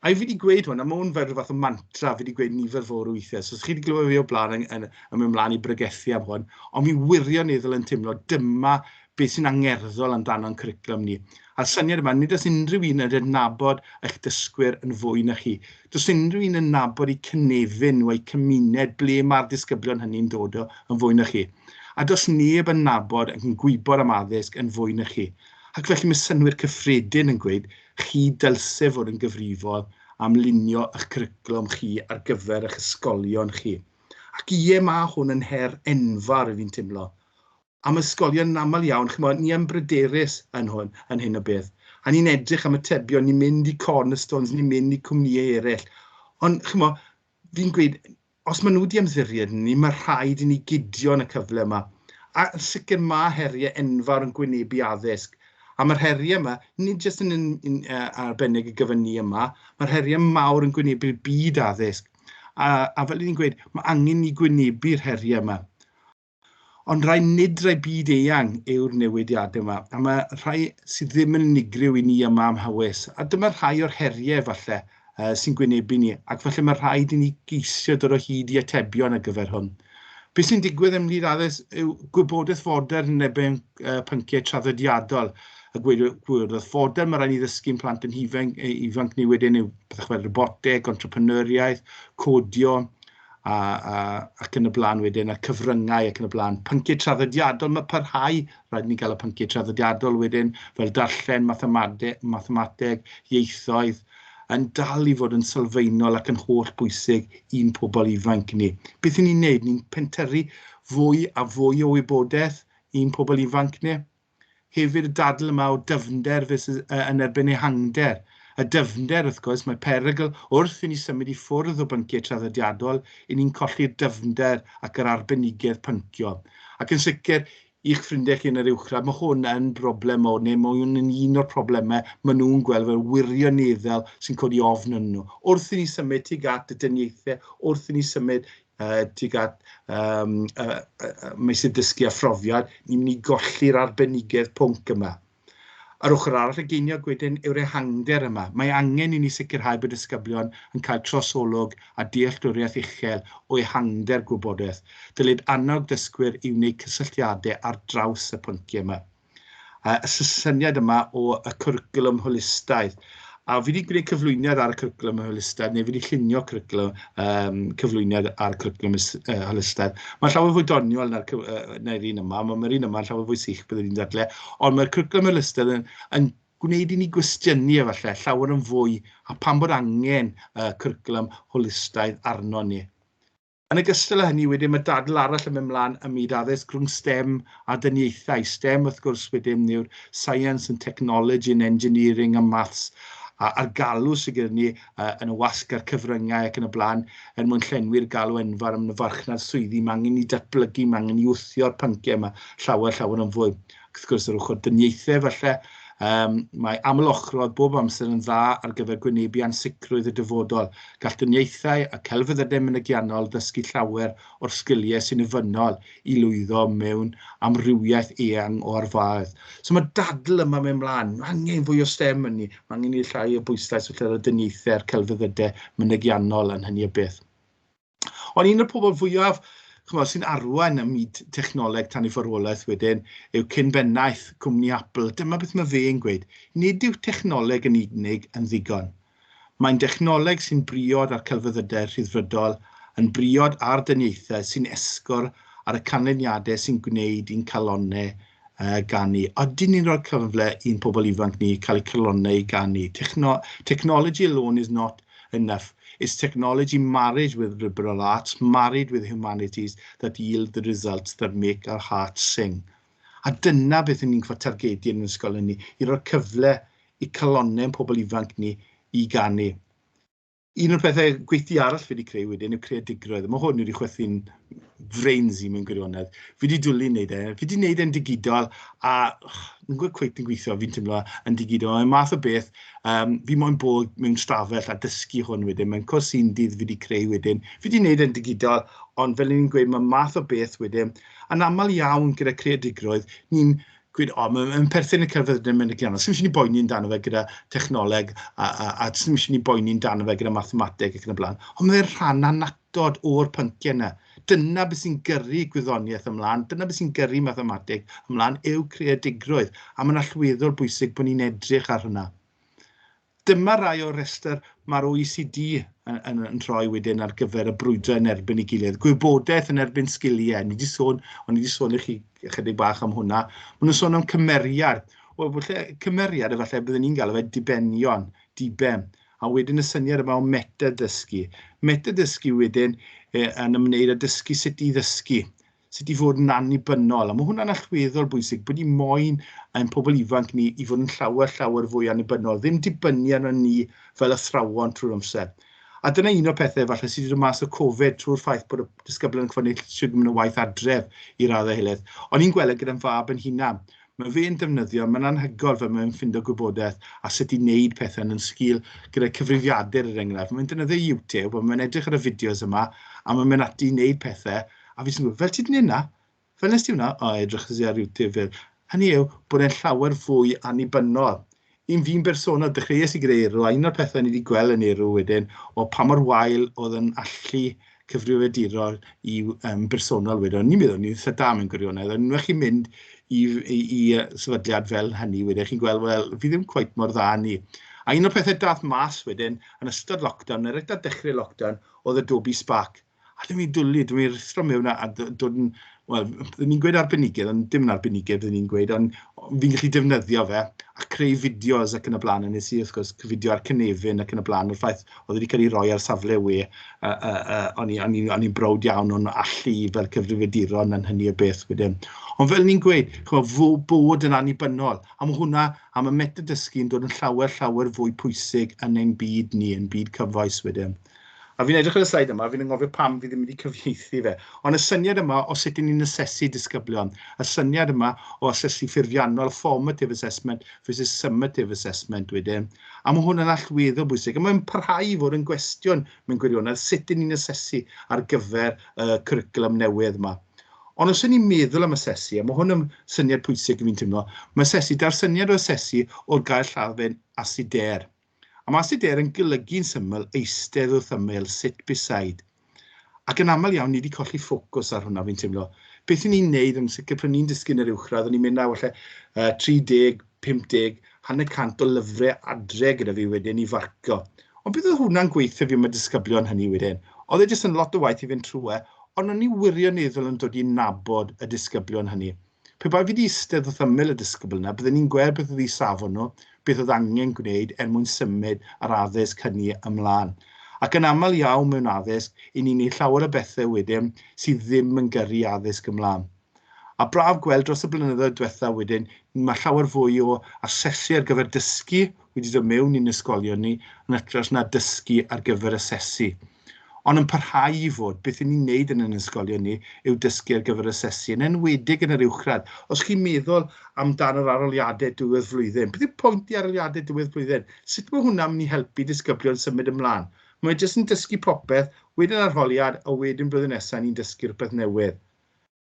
A fi wedi gweud hwn, a mae hwn fel rhyw fath o mantra, fi wedi gweud nifer fawr o weithiau. So os chi wedi glywed fi o blaen yn mynd mlaen i bregethu am hwn, ond fi wirioneddol yn teimlo dyma beth sy'n angerddol amdano'n cwricwlwm ni. A'r syniad yma, nid oes unrhyw un yn adnabod eich dysgwyr yn fwy na chi. Does unrhyw un yn nabod eu cynefin nhw, eu cymuned, ble mae'r disgyblion hynny'n dod o yn fwy na chi. A does neb yn nabod ac yn gwybod am addysg yn fwy na chi. Ac felly mae synnwyr cyffredin yn gweud, chi dylse fod yn gyfrifol am lunio eich cwricwlwm chi ar gyfer eich ysgolion chi. Ac ie, mae hwn yn her enfawr i fi'n teimlo. Am ysgolion yn aml iawn, chimod, ni yn bryderus yn hwn, yn hyn o beth. A ni'n edrych am atebion, ni'n mynd i Cornerstones, ni'n mynd i cwmnïau eraill. Ond, chimod, fi'n gweud, os maen nhw wedi ymddiried yn ni, mae rhaid i ni gydio yn y cyfle yma. A yn sicr mae heriau enfawr yn gwynebu addysg. A mae'r heriau yma, nid jyst yn arbennig y gyfer ni yma, mae'r heriau mawr yn gwynebu'r byd addysg. A fel ni'n gweud, mae angen ni gwynebu'r heriau yma. Ond rai nid rai byd eang yw'r newidiadau yma, a mae rhai sydd ddim yn unigryw i ni yma am Hywys. A dyma rhai o'r heriau falle sy'n gwynebu ni, ac falle mae rhaid i ni geisio dod o hyd i atebion ar gyfer hwn. Beth sy'n digwydd ym myd addysg yw gwybodaeth fodern yn erbyn pynciau traddodiadol. Y gwybodaeth fodern mae rhaid ni ddysgu'n plant yn ifanc ni wedyn yw pethau fel roboteg, entrepreneuriaeth, codio, ac yn y blaen wedyn, a cyfryngau ac yn y blaen. Pynciau traddodiadol, mae parhau, rhaid ni gael y pynciau traddodiadol wedyn, fel darllen, mathemateg, ieithoedd, yn dal i fod yn sylfaenol ac yn holl bwysig i'n pobl ifanc ni. Beth ni'n neud? Ni'n pentyrru fwy a fwy o wybodaeth i'n pobl ifanc ni. Hefyd y dadl yma o dyfnder versus, yn erbyn ehangder. Y dyfnder, wrth gwrs, mae perygl wrth i ni symud i ffwrdd o bynciau traddodiadol, i ni'n colli'r dyfnder ac yr arbenigedd pynciol. Ac yn sicr, i'ch ffrindiau chi yn yr uwchradd, mae hwn yn broblem mawr, neu mae hwn yn un o'r problemau maen nhw'n gweld fel wirioneddol sy'n codi ofn yn nhw. Wrth i ni symud tuag at y dyniaethau, wrth i ni symud tuag at meysydd dysgu a phrofiad, ni'n mynd i golli'r arbenigedd pwnc yma. Yr ochr arall y geiniog wedyn yw'r ehangder yma. Mae angen i ni sicrhau bod disgyblion yn cael trosolwg a dealltwriaeth uchel o ehangder gwybodaeth. Dylid annog dysgwyr i wneud cysylltiadau ar draws y pynciau yma. Y syniad yma o y cwricwlwm holistaidd. A fi wedi gwneud cyflwyniad ar y cwricwlwm holistaidd, neu fi wedi llunio cwricwlwm, cyflwyniad ar y cwricwlwm holistaidd. Mae'n llawer fwy doniol na'r un yma, mae'r un yma'n llawer fwy sych byddwn i'n dadle, ond mae'r cwricwlwm holistaidd yn gwneud i ni gwestiynu efallai llawer yn fwy, a pam bod angen cwricwlwm holistaidd arno ni. Yn ogystal â hynny wedyn, mae dadl arall yn mynd mlaen ym myd addysg rhwng STEM a dyniaethau. STEM, wrth gwrs, wedyn yw'r Science and Technology and Engineering and Maths, a'r galw sydd gyda ni yn y wasg a'r cyfryngau ac yn y blaen, er mwyn llenwi'r galw enfawr am y farchnad swyddi. Mae angen i datblygu, mae angen i wthio'r pynciau yma llawer, llawer yn fwy. Ac wrth gwrs, yr ochr dyniaethau falle, mae aml-ochrog bob amser yn dda ar gyfer gwynebu ansicrwydd y dyfodol. Gall dyniaethau a celfyddydau mynegiannol ddysgu llawer o'r sgiliau sy'n ofynnol i lwyddo mewn amrywiaeth eang o yrfaoedd. So mae dadl yma mewn mlaen, mae angen fwy o STEM yn ni, mae angen i llai o bwyslais felly ar y dyniaethau a'r celfyddydau mynegiannol yn hynny o beth. Ond un o'r pobl fwyaf sy'n arwain ym myd technoleg tan ei farwolaeth wedyn yw cyn bennaeth cwmni Apple. Dyma beth mae fe'n gweud. Nid yw technoleg yn unig yn ddigon. Mae'n dechnoleg sy'n briod ar celfyddydau rhyddfrydol, yn briod ar dyniaethau sy'n esgor ar y canlyniadau sy'n gwneud i'n calonnau ganu. Ydyn ni'n rhoi cyfle i'n pobl ifanc ni cael eu calonnau i ganu? Technology alone is not enough. It's technology married with liberal arts, married with humanities that yield the results that make our hearts sing. A dyna beth ni'n gorfod targedu yn ysgol ni, i roi'r cyfle i calonnau pobl ifanc ni i ganu. Un o'r pethau gweithio arall fi wedi creu wedyn yw creadigrwydd. Mae hwn wedi chwythu'n brains i mewn gwirionedd. Fi wedi dwlu wneud e. Fi wedi wneud e'n digidol a yn gwybod cweit yn gweithio fi'n teimlo yn digidol. Mae'n math o beth, fi moyn bod mewn stafell a dysgu hwn wedyn. Mae'n cwrs un dydd fi wedi creu wedyn. Fi wedi wneud e'n digidol, ond fel ni'n gweud, mae math o beth wedyn. Yn aml iawn gyda creadigrwydd, ni'n gweud, o, mae'n perthyn y celfyddydau mynegiannol. Sdim eisiau ni boeni amdano fe gyda technoleg a sdim eisiau ni boeni amdano fe gyda mathemateg ac yn y blaen. Ond mae'n rhan annatod o'r pynciau yna. Dyna beth sy'n gyrru gwyddoniaeth ymlaen, dyna beth sy'n gyrru mathemateg ymlaen yw creadigrwydd. A mae'n allweddol bwysig bod ni'n edrych ar hynna. Dyma rai o'r rhestr mae'r OECD yn rhoi wedyn ar gyfer y brwydro yn erbyn ei gilydd. Gwybodaeth yn erbyn sgiliau. Ni wedi sôn, o'n i wedi sôn i chi ychydig bach am hwnna. Maen nhw'n sôn am cymeriad. Wel, falle cymeriad efallai byddwn ni'n galw fe dibenion, diben. A wedyn y syniad yma o meta-dysgu. Meta-dysgu wedyn yn ymwneud â dysgu sut i ddysgu, sut i fod yn annibynnol. A mae hwnna'n allweddol bwysig, bod ni moyn ein pobl ifanc ni i fod yn llawer, llawer fwy annibynnol, ddim dibynnu arno ni fel athrawon trwy'r amser. A dyna un o'r pethau falle sydd wedi dod mas o Covid trwy'r ffaith bod y disgyblion yn gorfod gwneud shwd gymaint o waith adref i raddau helaeth. O'n i'n gweld e gyda'n fab yn hunan. Mae fe'n defnyddio, mae'n anhygoel fel mae'n ffindo gwybodaeth a sut i wneud pethau yn sgil gyda cyfrifiadur er enghraifft. Mae'n defnyddio YouTube, a mae'n edrych ar y fideos yma, a mae'n mynd ati i wneud pethau, a fi sy'n gweud, fel ti 'di wneud 'na? Fel nes ti hwnna? O, edrych ar YouTube fel. Hynny yw bod e'n llawer fwy annibynnol. Un fi'n bersonol, dechreuais i gyda Eryl, a un o'r pethau ni wedi gweld yn Eryl wedyn, o pa mor wael oedd yn allu cyfrifiadurol i bersonol wedyn. Ni'n meddwl ni'n eitha da mewn gwirionedd, ond unwaith chi'n mynd i sefydliad fel hynny wedyn, chi'n gweld, wel, fi ddim cweit mor dda ni. A un o'r pethau dath mas wedyn, yn ystod lockdown, neu reit ar dechrau lockdown, oedd Adobe Spark. A dwi'n dwlu, dwi'n rhuthro mewn a dod yn, wel, byddwn ni'n gweud arbenigedd, ond dim yn arbenigedd byddwn ni'n gweud, ond fi'n gallu defnyddio fe a creu fideos ac yn y blaen. A nes i, wrth gwrs, fideo ar Cynefin ac yn y blaen, o'r ffaith oedd wedi cael ei roi ar safle we, o'n i'n browd iawn o'n allu fel cyfrifiaduron yn hynny o beth wedyn. Ond fel ni'n gweud, chimod, bod yn annibynnol, a mae hwnna, a mae meta dysgu yn dod yn llawer, llawer fwy pwysig yn ein byd ni, yn byd cyfoes wedyn. A fi'n edrych ar y sleid yma, fi'n anghofio pam fi ddim wedi cyfieithu fe. Ond y syniad yma o sut ni'n asesu disgyblion, y syniad yma o asesu ffurfiannol, formative assessment versus summative assessment wedyn, a mae hwn yn allweddol bwysig. A mae'n parhau i fod yn gwestiwn mewn gwirionedd, sut ni'n asesu ar gyfer y cwricwlwm newydd yma. Ond os ni'n meddwl am asesu, a mae hwn yn syniad pwysig i fi'n teimlo, mae asesu, da'r syniad o asesu o'r gair Lladin assidere. A mae assidere yn golygu'n syml eistedd wrth ymyl, sit beside. Ac yn aml iawn, ni wedi colli ffocws ar hwnna, fi'n teimlo. Beth ni'n neud, yn sicr pryd ni'n dysgu yn yr uwchradd, o'n i'n mynd â falle 30, 50, 150 o lyfrau adre gyda fi wedyn i farcio. Ond beth oedd hwnna'n gweithio fi am y disgyblion hynny wedyn? Oedd e jyst yn lot o waith i fynd trwy e, ond o'n i wirioneddol yn dod i nabod y disgyblion hynny. Pe bai fi wedi eistedd wrth ymyl y disgybl yna, bydden ni'n gweld beth oedd eu safon nhw, beth oedd angen gwneud er mwyn symud yr addysg hynny ymlaen. Ac yn aml iawn mewn addysg, i ni'n neud llawer o bethau wedyn sydd ddim yn gyrru addysg ymlaen. A braf gweld dros y blynyddoedd diwetha wedyn, mae llawer fwy o asesu ar gyfer dysgu wedi dod mewn i'n ysgolion ni, yn hytrach na dysgu ar gyfer asesu. Ond yn parhau i fod, beth ni'n neud yn ein ysgolion ni yw dysgu ar gyfer asesu, yn enwedig yn yr uwchradd. Os chi'n meddwl amdan yr arholiadau diwedd flwyddyn, beth yw pwynt i arholiadau diwedd flwyddyn? Sut mae hwnna'n mynd i helpu disgyblion symud ymlaen? Mae jyst yn dysgu popeth, wedyn arholiad, a wedyn blwyddyn nesaf ni'n dysgu rhywbeth newydd.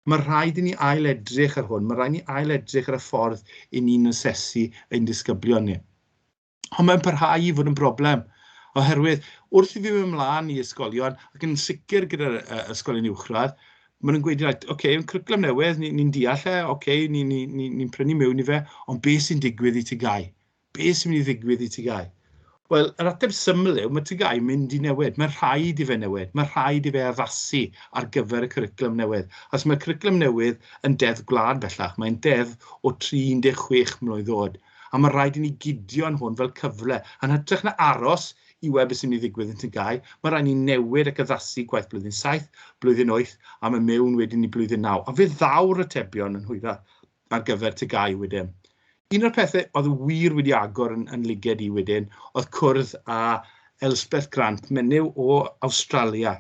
Mae rhaid i ni ail-edrych ar hwn, mae rhaid i ni ail-edrych ar y ffordd i ni'n asesu ein disgyblion ni. Ond mae'n parhau i fod yn broblem, oherwydd wrth i fi fynd ymlaen i ysgolion, ac yn sicr gyda'r ysgolion uwchradd, maen nhw'n gweud, right, okay, okay, cwricwlwm newydd, ni'n ni deall e, okay, ni'n ni, ni, ni prynu mewn i fe, ond beth sy'n digwydd i TGAU? Beth sy'n mynd i ddigwydd i TGAU? Wel, yr ateb syml yw, mae TGAU mynd i newid. Mae rhaid i fe newid. Mae rhaid i fe addasu ar gyfer y cwricwlwm newydd. Os mae'r cwricwlwm newydd yn deddf gwlad bellach, mae'n deddf o 36 mlwydd oed. A mae rhaid i ni gydio yn hwn fel cyfle. Yn hytrach na aros i weld beth sy'n mynd i ddigwydd yn TGAU, mae rhaid ni newid ac addasu gwaith blwyddyn 7, blwyddyn 8, a mae mewn wedyn i blwyddyn 9. A fe ddaw'r atebion yn hwyrach ar gyfer TGAU wedyn. Un o'r pethau oedd wir wedi agor yn lyged i wedyn oedd cwrdd â Elspeth Grant, menyw o Awstralia.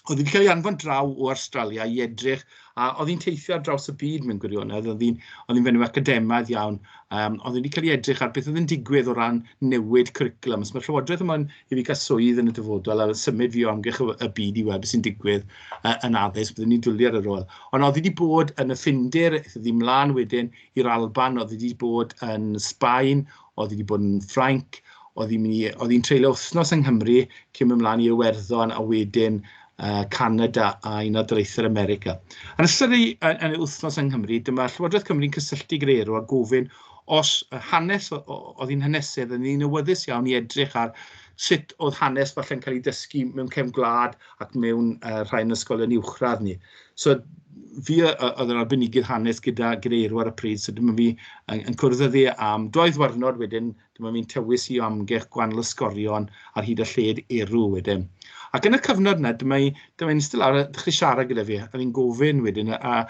Oedd wedi cael ei anfon draw o Awstralia i edrych, a oedd hi'n teithio ar draws y byd mewn gwirionedd, oedd hi'n fenyw academaidd iawn, oedd wedi cael ei edrych ar beth oedd yn digwydd o ran newid cwricwlwm. Os mae'r Llywodraeth yma'n i fi cael swydd yn y dyfodol a symud fi o amgylch y byd i weld beth sy'n digwydd yn addysg, byddwn ni'n dwlu ar y rôl. Ond oedd wedi bod yn y Ffindir, aeth hi mlaen wedyn i'r Alban, oedd wedi bod yn Sbaen, oedd wedi bod yn Ffrainc, oedd hi'n treulio wythnos yng Nghymru cyn mynd mlaen i Iwerddon a wedyn Canada a Unol Daleithiau America. Yn ystod yn y wythnos yng Nghymru, dyma Llywodraeth Cymru'n cysylltu gyda Erw a gofyn os hanes, oedd hi'n hanesydd, oedd hi'n awyddus iawn i edrych ar sut oedd hanes falle'n cael ei dysgu mewn cefn gwlad ac mewn rhai yn ysgolion uwchradd ni. So fi oedd yn arbenigydd hanes gyda Erw ar y pryd, so dyma fi yn cwrdd â ddi am 2 ddiwrnod wedyn, dyma fi'n tywys i o amgylch gwahanol ysgolion ar hyd y lled Erw wedyn. Ac yn y cyfnod yna, dyma hi'n eistedd lawr a dechrau siarad gyda fi, a fi'n gofyn wedyn, a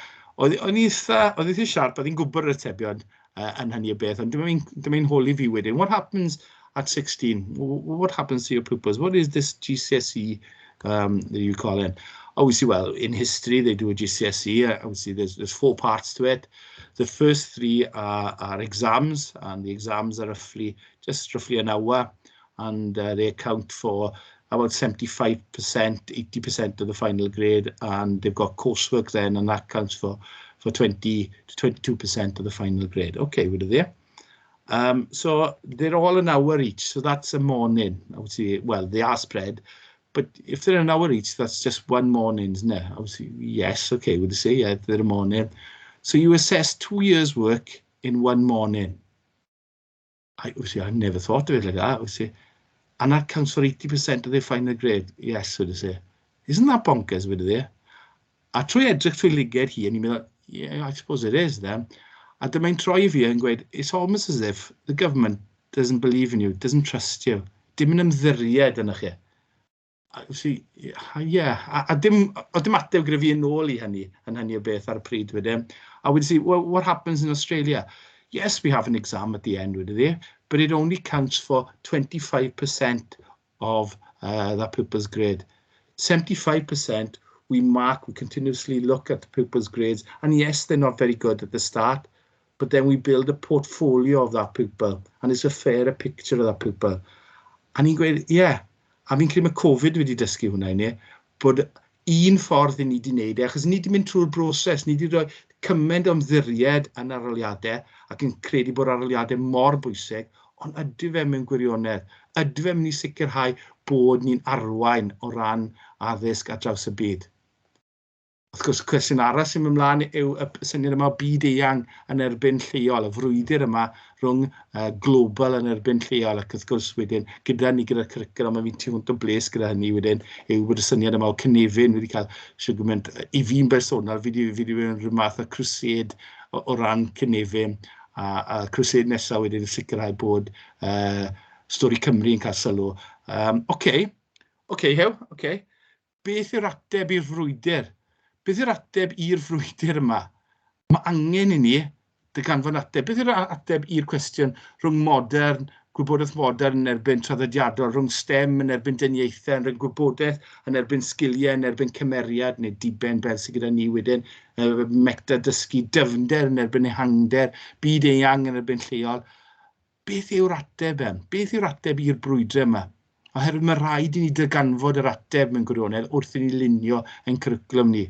oedd eitha siarp, oedd hi'n gwybod yr atebion yn hynny o beth, ond dyma hi'n holi fi wedyn, "What happens at 16? What happens to your pupils? What is this GCSE that you call it?" Obviously, well, in history, they do a GCSE. Obviously, there's four parts to it. The first three are exams, and the exams are roughly, just roughly an hour, and they account for about 75%, 80% of the final grade, and they've got coursework then, and that counts for 20 to 22% of the final grade. Okay, we're there. So they're all an hour each, so that's a morning. Obviously, well, they are spread. but if they're an hour each, that's just one morning, isn't it? Obviously, yes, okay, we'd say, yeah, they're a morning. So you assess 2 years' work in one morning. I, obviously, I never thought of it like that. Obviously, and that counts for 80% of their final grade. Yes, we'd say. Isn't that bonkers, wedodd e? A trwy edrych trwy lyged hi, a ni'n meddwl, yeah, I suppose it is then. A dyma'n troi i fi yn gweud, it's almost as if the government doesn't believe in you, doesn't trust you. Dim yn ymddiried yna chi. See, yeah, a dim, o dim ateb gyda fi yn ôl i hynny, yn hynny o beth ar y pryd wedyn. A wedes i, well, what happens in Australia? Yes, we have an exam at the end, wedodd hi, but it only counts for 25% of that pupil's grade. 75% we mark, we continuously look at the pupils' grades, and yes, they're not very good at the start, but then we build a portfolio of that pupil, and it's a fairer picture of that pupil. A ni'n gweud, ie, yeah, a fi'n credu mae Covid wedi dysgu hwnna i ni, bod un ffordd i ni wedi wneud e, achos ni wedi mynd trwy'r broses, ni wedi rhoi cymaint o ymddiried yn arholiadau ac yn credu bod arholiadau mor bwysig, ond ydy fe mewn gwirionedd? Ydy fe mynd i sicrhau bod ni'n arwain o ran addysg ar draws y byd? Wrth gwrs, cwestiwn arall sy'n mynd ymlaen yw y syniad yma o byd eang yn erbyn lleol, y frwydr yma rhwng global yn erbyn lleol, ac wrth gwrs wedyn, gyda ni gyda'r cwricwlwm, a fi'n tu hwnt o bles gyda hynny wedyn, yw bod y syniad yma o cynefin wedi cael shwd gymaint, i fi'n bersonol, fi wedi mynd rhyw math o crusade o ran cynefin, a crusade nesaf wedyn sicrhau bod stori Cymru yn cael sylw. Okay, okay, Huw, okay. Beth yw'r ateb i'r frwydr? Beth yw'r ateb i'r frwydr yma? Mae angen i ni ddarganfod ateb. Beth yw'r ateb i'r cwestiwn rhwng modern, gwybodaeth modern yn erbyn traddodiadol, rhwng STEM yn erbyn dyniaethau, rhwng gwybodaeth yn erbyn sgiliau, yn erbyn cymeriad neu diben beth sydd gyda ni wedyn, meta dysgu, dyfnder yn erbyn ehangder, byd eang yn erbyn lleol. Beth yw'r ateb e? Beth yw'r ateb i'r brwydr yma? Oherwydd mae rhaid i ni darganfod yr ateb mewn gwirionedd wrth i ni lunio ein cwricwlwm ni.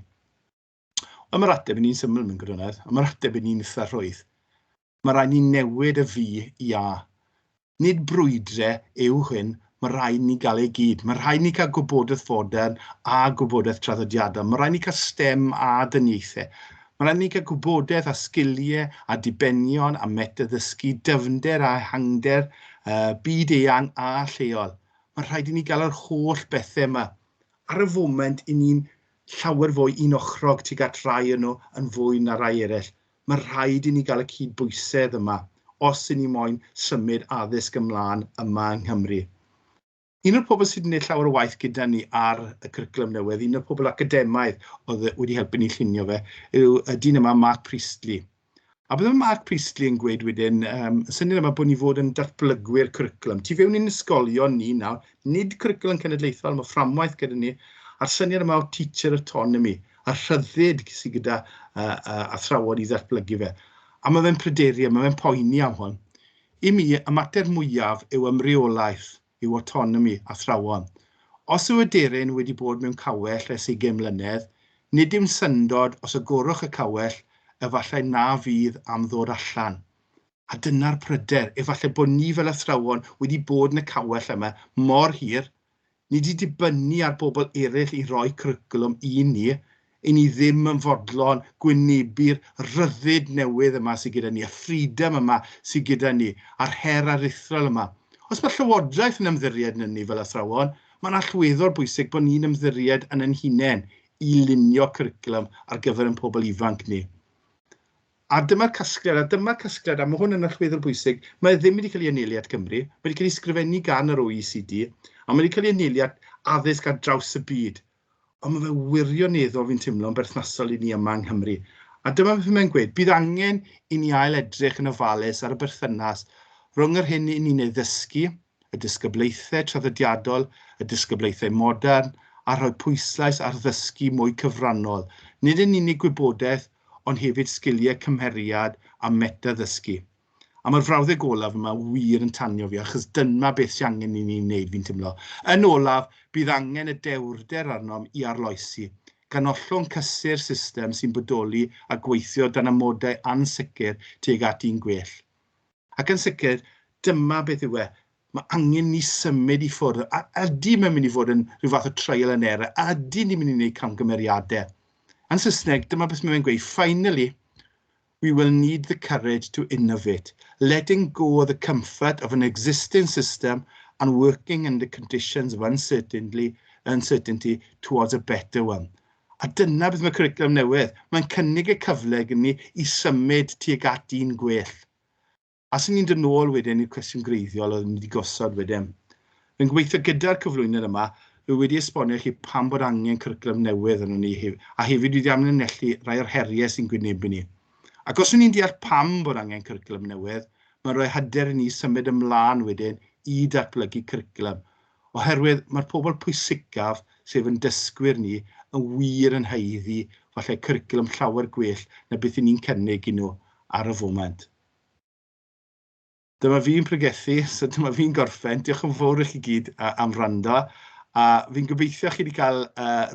Ond mae'r ateb yn un syml mewn gwirionedd, ond mae'r ateb yn un eitha rhwydd. Mae rhaid ni newid y fi i a. Nid brwydre yw hyn, mae rhaid ni gael ei gyd. Mae rhaid ni cael gwybodaeth fodern a gwybodaeth traddodiadol. Mae rhaid ni cael STEM a dyniaethau. Mae rhaid ni cael gwybodaeth a sgiliau a dibenion a meta-ddysgu, dyfnder a ehangder, byd eang a lleol. Mae rhaid i ni gael yr holl bethau yma. Ar y foment, i ni'n llawer fwy un ochrog tuag at rai o'n nhw yn fwy na rai eraill. Mae rhaid i ni gael y cydbwysedd yma os y ni moyn symud addysg ymlaen yma yng Nghymru. Un o'r pobl sydd wedi gwneud llawer o waith gyda ni ar y cwricwlwm newydd, un o'r pobl academaidd oedd wedi helpu ni llunio fe, yw y dyn yma, Mark Priestley. A bydde Mark Priestley yn gweud wedyn, y syniad yma bod ni fod yn datblygwyr cwricwlwm. Tu fewn i'n ysgolion ni nawr, nid cwricwlwm cenedlaethol, mae fframwaith gyda ni, a'r syniad yma o teacher autonomy, a rhyddid sydd gyda athrawon i ddatblygu fe. A mae fe'n pryderu, mae fe'n poeni am hwn. I mi, y mater mwyaf yw ymreolaeth, yw autonomy athrawon. Os yw aderyn wedi bod mewn cawell ers 20 mlynedd, nid yw'n syndod os agorwch y cawell efallai na fydd am ddod allan. A dyna'r pryder, efallai bod ni fel athrawon wedi bod yn y cawell yma mor hir, ni wedi dibynnu ar bobl eraill i roi cwricwlwm i ni, i ni ddim yn fodlon gwynebu'r rhyddid newydd yma sydd gyda ni, y freedom yma sydd gyda ni, a'r her aruthrol yma. Os mae Llywodraeth yn ymddiried yn ni fel athrawon, mae'n allweddol bwysig bod ni'n ymddiried yn ein hunain i lunio cwricwlwm ar gyfer ein pobl ifanc ni. A dyma'r casgliad, a dyma'r casgliad, a mae hwn yn allweddol bwysig, mae e ddim wedi cael ei anelu at Gymru, mae wedi cael ei sgrifennu gan yr OECD, a mae wedi cael ei anelu at addysg ar draws y byd. Ond mae fe wirioneddol fi'n teimlo yn berthnasol i ni yma yng Nghymru. A dyma beth mae'n gweud, bydd angen i ni ail edrych yn ofalus ar y berthynas rhwng yr hyn i ni'n ei ddysgu, y disgyblaethau traddodiadol, y disgyblaethau modern, a rhoi pwyslais ar ddysgu mwy cyfrannol. Nid yn unig gwybodaeth, ond hefyd sgiliau cymheriad a meta-ddysgu. A mae'r frawddeg olaf yma wir yn tanio fi, achos dyma beth sy'n angen i ni wneud, fi'n teimlo. Yn olaf, bydd angen y dewrder arnom i arloesi, gan ollwng cysur system sy'n bodoli a gweithio dan amodau ansicr tuag at un gwell. Ac yn sicr, dyma beth yw e. Mae angen ni symud i ffwrdd. A ydy mae'n mynd i fod yn rhyw fath o trial and error? A ydy ni'n mynd i wneud camgymeriadau? Yn Saesneg, dyma beth mae'n gweud: "Finally, we will need the courage to innovate, letting go of the comfort of an existing system and working under conditions of uncertainty towards a better one." A dyna beth mae cwricwlwm newydd. Mae'n cynnig y cyfle gen ni i symud tuag at un gwell. A sy'n ni'n dod nôl wedyn i'r cwestiwn greiddiol oedd ni wedi gosod wedyn. Fi'n gobeithio gyda'r cyflwyniad yma, rwy wedi esbonio chi pam bod angen cwricwlwm newydd arnon ni, a hefyd wedi amlinellu rai o'r heriau sy'n gwynebu ni. Ac os ni'n deall pam bod angen cwricwlwm newydd, mae'n rhoi hyder i ni symud ymlaen wedyn i datblygu cwricwlwm. Oherwydd mae'r pobl pwysicaf, sef yn dysgwyr ni, yn wir yn haeddu falle cwricwlwm llawer gwell na beth i ni'n cynnig i nhw ar y foment. Dyma fi'n pregethu, so dyma fi'n gorffen. Diolch yn fawr i chi gyd am wrando. A fi'n gobeithio chi wedi cael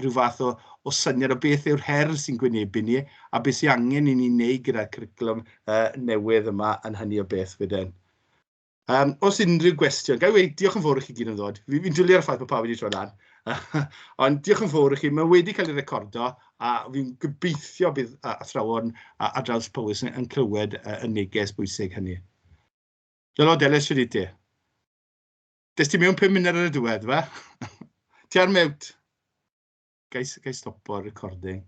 rhyw fath o syniad o beth yw'r her sy'n gwynebu ni a beth sy'n angen i ni wneud gyda'r cwricwlwm newydd yma yn hynny o beth wedyn. Os unrhyw gwestiwn, ga i weud diolch yn fawr i chi gyd am ddod. Fi'n dwlu ar y ffaith bod pawb wedi troi lan. Ond diolch yn fawr i chi. Mae wedi cael ei recordo a fi'n gobeithio bydd athrawon ar draws Powys yn clywed y neges bwysig hynny. Helo Delis, shwt wyt ti? Des ti mewn 5 munud ar y diwedd, fe? Ti ar mute? Ga i stopo'r recording.